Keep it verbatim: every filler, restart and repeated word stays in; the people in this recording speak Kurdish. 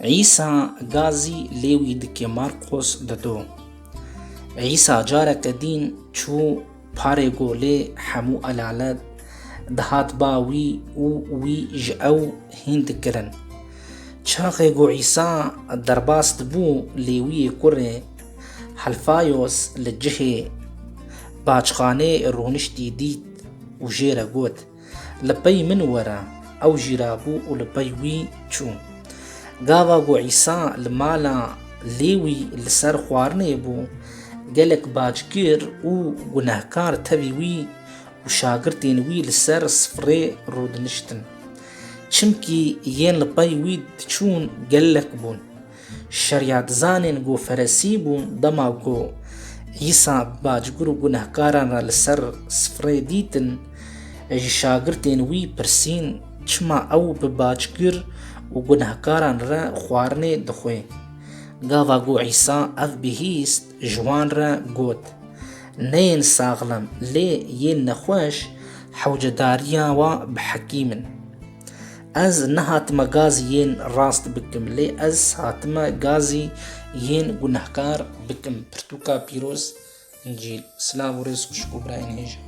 Îsa gazî lê wî dike. Marqos dido. Îsa careke dîn çû parê golê hemû elalet dihat ba wî û wî ji ew hîn dikirin. Çaxê ku Îsa derbas dibû, Lêwiyê kurê Helfayos li cihê baçxanê rûniştî dît û jê re got, "Li pey min were." Ew jî rabû û li pey wî çû. Gava ku Îsa li mala Lêwî li ser xwarinê bû, gelek bacgir û gunehkar tevî wî û şagirtên wî li ser sifrê rûdiniştin. Çimkî yên li pey wî diçûn gelek bûn. Şeryatizanên ku feresî bûn, dema ku Îsa bi bacgir û gunehkaran re li ser sifrê dîtin, ji şagirtên wî pirsîn, "Çima ew bi bacgir û gunehkaran re xwarinê dixwe?" Gava ku Îsa ev bihîst, ji wan re got, "Ne yên saxlem, lê yên nexweş hewcedariya wa bi hekîm in. Ez nehatime gazî yên rast bikim, lê ez hatime gazî yên gunehkar bikim." Pirtûka pîroz Încîl. Silav û rêz xwişk û birayên hêja.